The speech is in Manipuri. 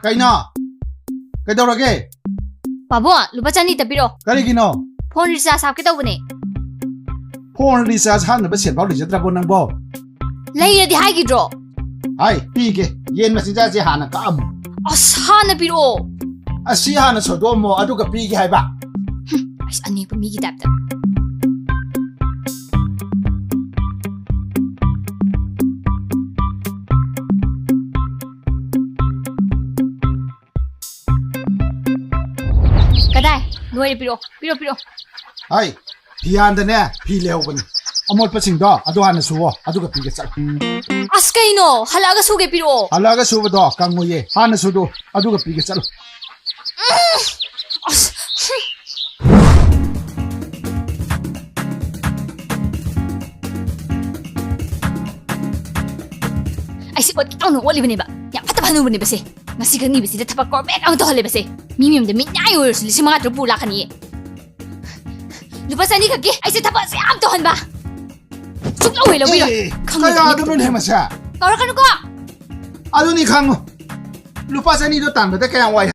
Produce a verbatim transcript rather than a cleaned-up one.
ꯀꯩꯅꯣ? ꯀꯩꯗꯧꯔꯒꯦ? ꯄꯥꯕꯨꯡ, ꯂꯨꯄꯥ ꯆꯅꯤꯇ ꯄꯤꯔꯛꯑꯣ꯫ ꯀꯔꯤꯒꯤꯅꯣ? ꯐꯣꯟ ꯔꯤꯆꯥꯔꯖ ꯍꯥꯞꯀꯦ ꯇꯧꯕꯅꯦ꯫ ꯐꯣꯟ ꯔꯤꯆꯥꯔꯖ ꯍꯥꯞꯅꯕ ꯁꯦꯟꯐꯥꯎ ꯂꯩꯖꯗ꯭ꯔꯕꯣ ꯅꯪꯕꯣ? ꯂꯩꯔꯗꯤ ꯍꯥꯏꯈꯤꯗ꯭ꯔꯣ? ꯍꯥꯏ, ꯄꯤꯒꯦ꯫ ꯌꯦꯟ ꯃꯆꯤꯟꯖꯥꯛꯁꯦ ꯍꯥꯟꯅ ꯀꯛꯑꯝꯃꯨ꯫ ꯑꯁ, ꯍꯥꯟꯅ ꯄꯤꯔꯛꯑꯣ꯫ ꯑꯁꯤ ꯍꯥꯟꯅ ꯁꯣꯏꯗꯣꯛꯑꯝꯃꯣ, ꯑꯗꯨꯒ ꯄꯤꯒꯦ ꯍꯥꯏꯕ꯫ ꯍꯨꯝ, ꯑꯁ, ꯑꯅꯦꯛꯄ ꯃꯤꯒꯤ ꯇꯥꯏꯞꯇ꯫ ꯀꯗꯥꯏ? ꯂꯣꯏꯔꯦ, ꯄꯤꯔꯛꯑꯣ, ꯄꯤꯔꯛꯑꯣ, ꯄꯤꯔꯛꯑꯣ꯫ ꯍꯥꯏ, ꯐꯤꯌꯥꯟꯗꯅꯦ, ꯐꯤ ꯂꯩꯍꯧꯕꯅꯤ꯫ ꯑꯃꯣꯠꯄꯁꯤꯡꯗꯣ ꯑꯗꯨ ꯍꯥꯟꯅ ꯁꯨꯋꯣ, ꯑꯗꯨꯒ ꯄꯤꯒꯦ ꯆꯠꯂꯨ꯫ ꯑꯁ, ꯀꯩꯅꯣ? ꯍꯜꯂꯛꯑꯒ ꯁꯨꯒꯦ, ꯄꯤꯔꯛꯑꯣ꯫ ꯍꯜꯂꯛꯑꯒ ꯁꯨꯕꯗꯣ ꯀꯪꯉꯣꯏꯌꯦ, ꯍꯥꯟꯅ ꯁꯨꯗꯣ, ꯑꯗꯨꯒ ꯄꯤꯒꯦ ꯆꯠꯂꯨ꯫ ꯑꯁ, ꯍꯨꯝ꯫ ꯑꯩꯁꯦ ꯑꯣꯠꯀꯦ ꯇꯧꯅ ꯑꯣꯠꯂꯤꯕꯅꯦꯕ꯫ ꯌꯥꯝ ꯐꯠꯇꯕ ꯍꯅꯨꯕꯅꯦꯕ ꯁꯦ꯫ ꯉꯁꯤ ꯈꯛꯅꯤꯕꯁꯤꯗ ꯊꯕꯛ ꯀꯣꯔꯃꯦꯠ ꯑꯃ ꯇꯧꯍꯜꯂꯦꯕꯁꯦ꯫ ꯃꯤ ꯃꯌꯨꯝꯗ ꯃꯤꯅꯥꯏ ꯑꯣꯏꯔꯁꯨ ꯂꯤꯁꯤꯡ ꯃꯉꯥ ꯇꯔꯨꯛ ꯄꯨꯔ ꯂꯥꯛꯀꯅꯤꯌꯦ꯫ ꯂꯨꯄꯥ ꯆꯅꯤ ꯈꯛꯀꯤ ꯑꯩꯁꯦ ꯊꯕꯛꯁꯦ ꯌꯥꯝ ꯇꯧꯍꯟꯕ꯫ ꯁꯨꯛꯂꯧ ꯍꯦꯛ ꯂꯧꯕꯤꯔꯣꯏ꯫ ꯑꯦ, ꯈꯪꯉꯤꯕ ꯀꯌꯥꯗꯅꯣꯅꯦ ꯑꯅꯤꯗꯨꯗꯤ꯫ ꯃꯁꯦ? ꯀꯧꯔꯛꯀꯅꯨꯀꯣ꯫ ꯑꯗꯨꯅꯤ ꯈꯪꯉꯨ꯫ ꯂꯨꯄꯥ ꯆꯅꯤꯗꯣ ꯇꯥꯟꯕꯗ ꯀꯌꯥꯝ ꯋꯥꯏ꯫